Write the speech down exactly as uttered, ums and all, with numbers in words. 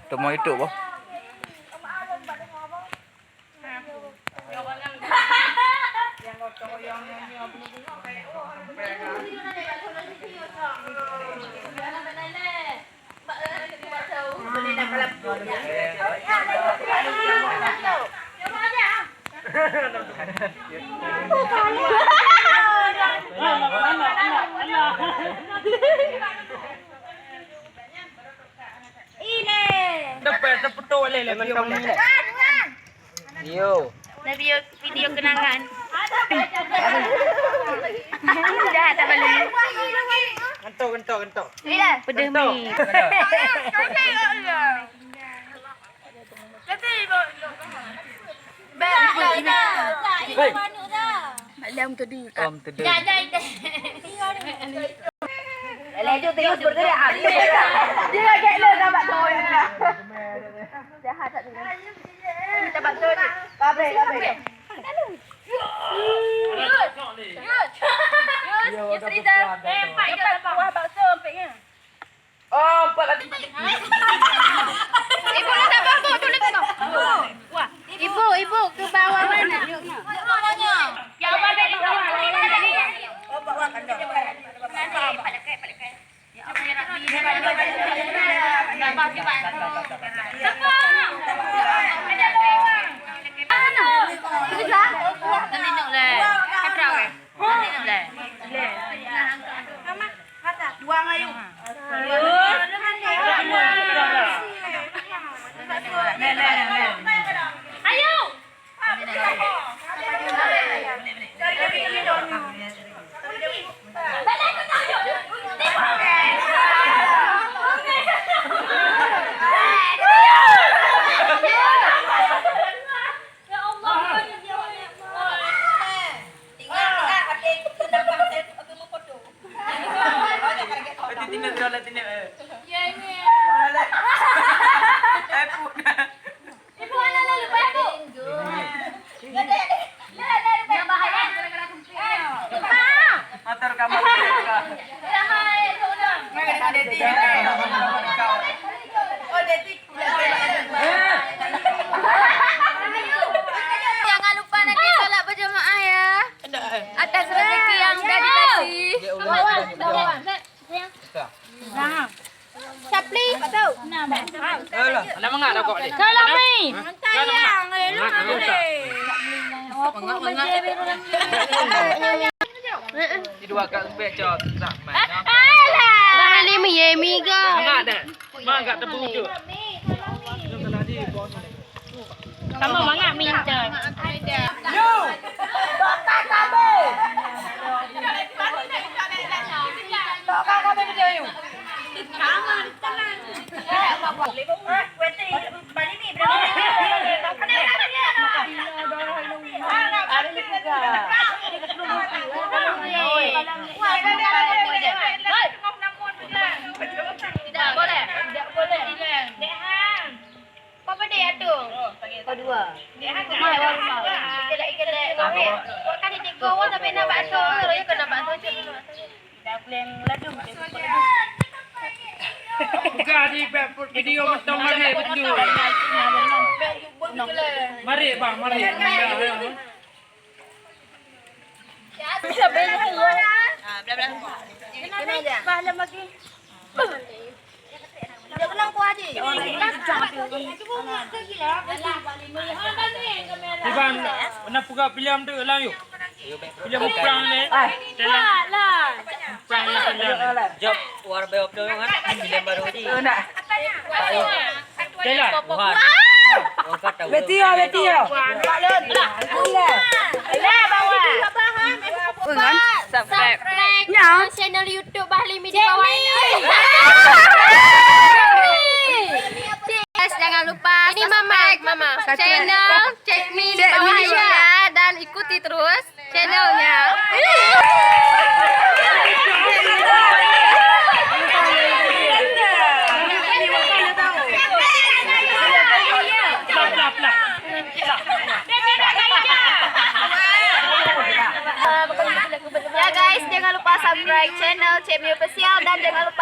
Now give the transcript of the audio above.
Teuma itu boh. Ini. Dapat, dapat tu boleh lah. Video, video kenangan. Dah tak boleh. Gentok, gentok, gentok. Pedas mi. Malam tadi. Om tadi. Laju terus bergerak. Dia lagi le nampak tu. Jahat tak tu. Kita bantu ni. Kabeh, kabeh. Yus. Yus. Yus. Yus. Yus. Yus. Yus. Ibu nak tak bangkuk tu, nak tengok. Wah. Ibu, ibu ke bawah mana? Ya, balik bawah. Tengok leh. Tengok leh. Dua ngayu. Ayo. Ya Allah. Tinggal, tinggal, pakai, pakai, pakai, pakai, pakai, pakai. Berarti tinggal, tinggal, tinggal, eh. Ya, ini. Eh, pun. Ibu, anak lalu, Pak, Ibu. Ya, dek. Ya, dek. Yang bahaya, gara-gara kumpul. Eh, Pak. Motor kamu. Ya, hai, itu udah. Mana ada dating? Oh, dating. Jangan lupa nanti salat berjemaah ya. Atas rezeki yang udah dikasih. Sapli. Alah, alah, mangap dah kok ni. Kalau mi. Sayang, eh, lu. Mangap, mangap. Di dua kat lembek, cok. Tak main. Alah. Bang Ali mi, ye, mi ga. Mangap dah. Mangap dah tepuk ujuk. Sama mangap mi, cok. Yo. Toka kabe. Toka kabe video you. Tidak boleh, tidak boleh. Apa dia tu? Oh, dua. Dia kan ikelek-ikelek. Kau kan tiga orang sampai nak bakso, orang kan nak bakso. Dah boleh laju. Buka di video mantong mari betul. Mari bang, mari. Iban, na peugah filem tu lah yuk. Filem Prang ni. Prang ni filem. Job war be opdo kan. Filem baru ni. Nak. Jalan. Wah. Betul, betul. Lah, bawa. Subscribe. Subscribe. Ya. Channel YouTube Bahli Mi di bawah ini. Guys, jangan lupa subscribe Mama. Channel Check Me di bawah ini ya, dan ikuti terus channelnya. Ya guys, jangan lupa subscribe channel Check Me Official dan jangan lupa